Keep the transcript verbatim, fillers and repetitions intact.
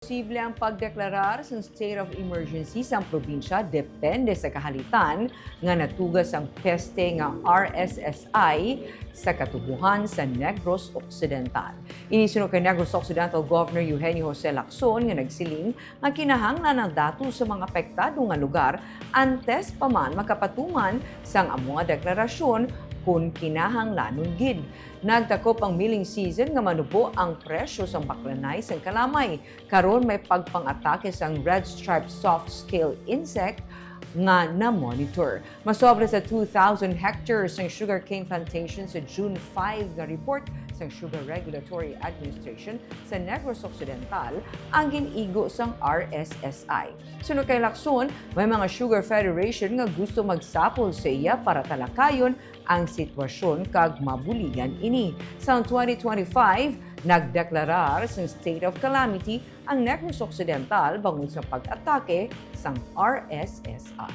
Posible ang pagdeklarar sang state of emergency sang probinsya depende sa kahalitan nga natuga sang peste nga R S S I sa katubohan sa Negros Occidental. Ini suno kay Negros Occidental Governor Eugenio Jose Lacson nga nagsiling nga kinahanglan ang datos sa mga apektado nga lugar antes pa man makapatuman sang amo nga deklarasyon kon kinahanglanon gid. Nagtakop ang milling season nga manubo ang presyo sang baklanay sang kalamay. Karon may pagpang-atake sang red stripe soft scale insect nga na-monitor. Masobra sa two thousand hectares sang sugarcane plantation sa June five nga report sang Sugar Regulatory Administration sa Negros Occidental ang gin-igo sang R S S I. Suno kay Lacson, may mga sugar federation nga gusto magsapol sa iya para talakayon ang sitwasyon kag mabuligan ini. Sa twenty twenty-five, nagdeklarar sang state of calamity ang Negros Occidental bangod sa pag-atake sang R S S I.